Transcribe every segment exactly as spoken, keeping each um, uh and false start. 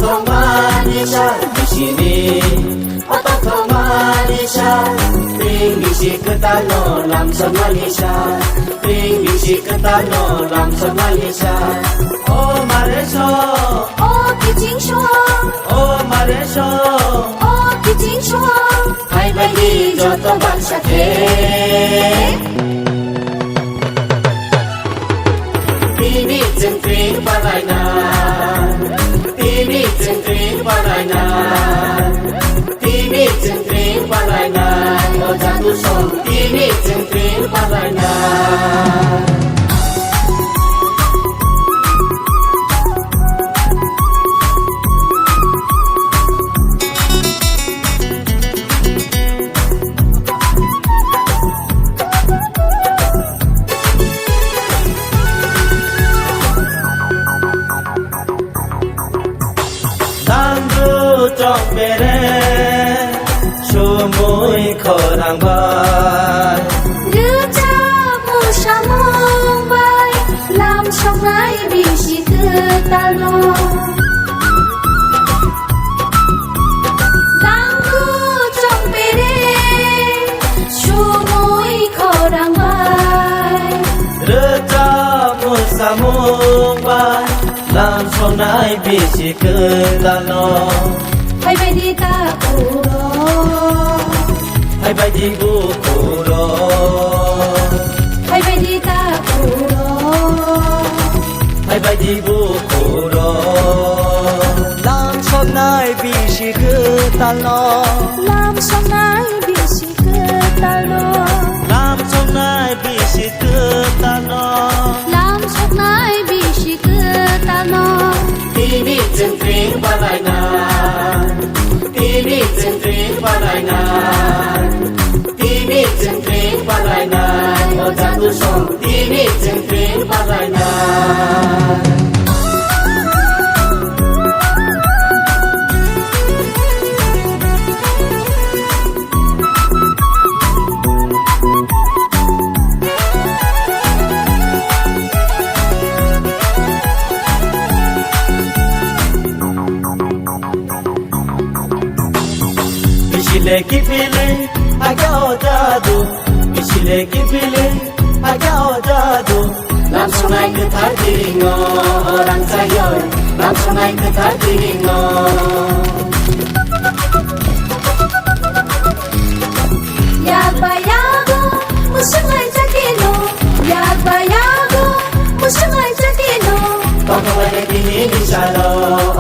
Tongmani sa bisini, o tongmani sa, pring bisi kwtalno lamsokmani sa, pring bisi kwtalno lamsokmani sa. O mare so, o kiching so, o mare so, o kiching so. Hai bai di joto baksa khe. Tini chwng pring palaina, tini chwng pring palaina, tini chwng pring palaina, o jadu song, tini chwng pring palaina. Tangdu chokbere sumui khorang bai. Rwchapmung samung bai lam soknai bisi kwtalno. Tangdu chokbere sumui khorang bai. Rwchapmung samung bai lam soknai bisi kwtalno. Hai bai di ta kuro. Hai bai di bu kuro. Hai bai di ta kuro. Hai bai di bu kuro. Lam soknai bisi kwtalno. Lam soknai bisi kwtalno. Lam soknai bisi kwtalno. Lam soknai bisi kwtalno. Tini chwng pring palaina. Tini chwng pring palaina. Tini chwng pring palaina. O jadu song. Tini chwng pring palaina. Bisile kibile aga o jadu, bisile kibile aga o jadu. Lam sonai kwthar diringo, orang sayoi, lam sonai kwthar diringo. Yak ba yago, musuk lai chakino, yak ba yago, musuk lai chakino. Tongthok lai tini ni salo,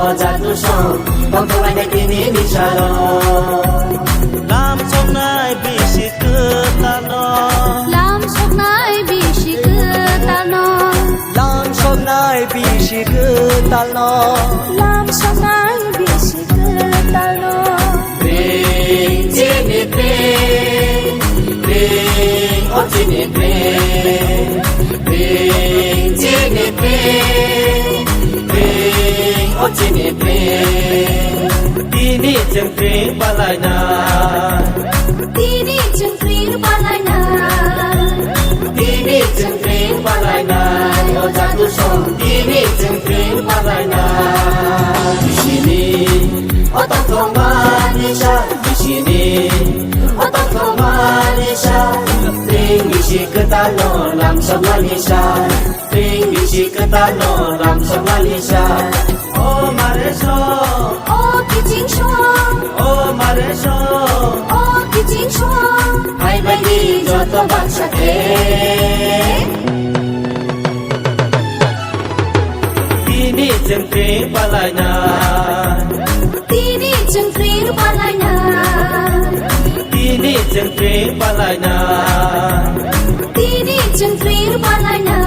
o jadu song, tongthok lai tini ni salo. Lam sonai bisi kwtalno. Lam soknai bisi kwtalno. Lam soknai bisi kwtalno. Lam soknai bisi kwtalno. Pring chini pring, pring o chini pring, pring chini pring, pring o chini pring. Tini chwng pring palaina. Tini chwng pring palaina. Tini chwng pring palaina. O jadu song tini chwng pring palaina. Bisini o tongthok manisa. Bisini o tongthok manisa. Pring bisi kwtalno lamsok manisa. Pring bisi kwtalno lamsok manisa. O mare so. O kiching so. O mare so. O kiching so. Hai bai di joto baksa khe. Tini chwng pring palaina. Tini chwng pring palaina. Tini chwng pring palaina. Tini chwng pring palaina.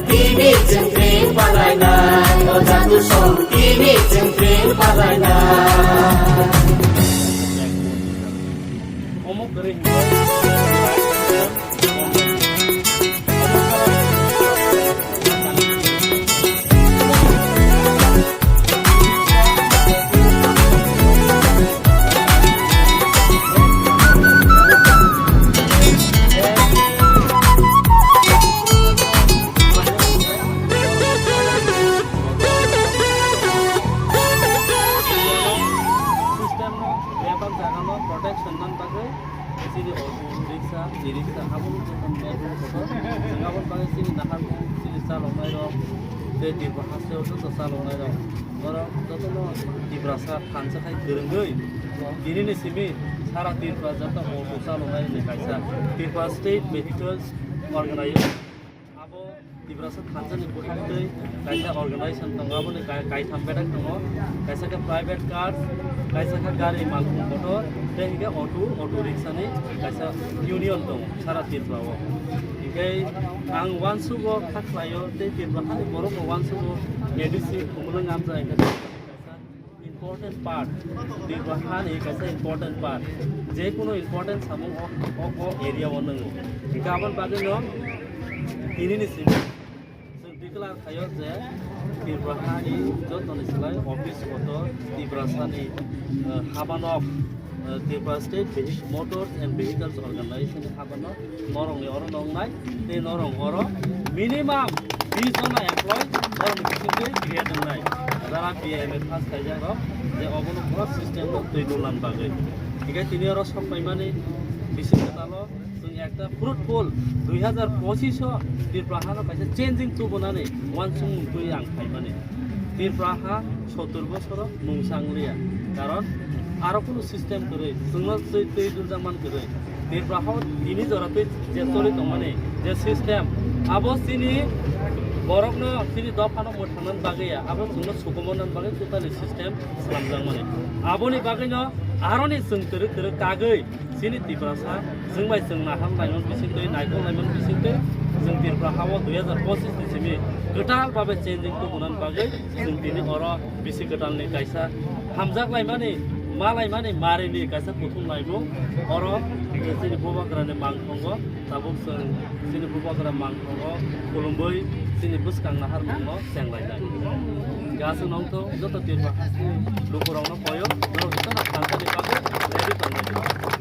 Tini chwng pring palaina. O jadu song tini chwng pring palaina. Tei Tripura haste o joto chaloknairok, norok jotono Tiprasa thansa khai kwrwngwi, tinini simi sara Tripura joto auto chaloknai ni kaisa Tripura State Vehicles Organization. Abo Tiprasa thansani bukhuk tei kaisa organization tongo, aboni kai-, kaitham bedek tongo, kaisa khe private car, kaisa khe gari malkhung kotor, tei hwnkhe auto, auto ricksani kaisa union tongo sara Tripura o. Hingke ang uansugo kha khlaio, tei Tripura hani borok bo uansugo A D C Khumulwng Amcha hingke important part, Tripura hani kaisa important part, je kono important samung o, o, o area o nwngo. Hingke aboni bagwi no tinini simi chwng declare khaio je Tripura hani jotoni slai office kotor Tiprasani, eh, habanok, eh, Tripura State Vehic-, Motors and Vehicles Organization ni habanok norokni oro nongnai, tei norok oro minimum bis jona employee norokni bisingtwi create wngnai. Jara B A M A pass khaijak rok je obono pura system no twi dolan bagwi. Hingke tini oro sok paimani bising kwtalo chwng ekta fruitful dui hazar pochish o Tripura hano kaisa changing tubunani uansukmung twi ang phaimani. Tripura ha sottur bosoro mung sangliya, karon aro kunu system kwrwi, chwngno twi, twi duljakman kwrwi. Tripura hao tini jora twi je choli tongmani je system, abo chini borokno, chini dophano mwthangna bagwi ya, abo chwngno sukumo nang bagwi totally system slamjakmani. Aboni bagwino aroni chwng kwrwi kwrwi kagwi chini Tiprasa chwng bai chwng naham laimani bisingtwi, naikol laimani bisingtwi chwng Tripura hao dui hazar pochish ni simi kwtal babe changing tubunani bagwi chwng tini oro bisi kwtalni kaisa hamjak laimani, ma laimani, marini kaisa kuthum laimung. Oro chini bubagrani mangthongo, tabuk chwng chini bubagra mangthongo khulumwi chini bwskang naharmungno chenglainai. Hingke aswk nongthong joto Tripura lukurokno koyo, norok jotono thansani bagwi ready tongnai.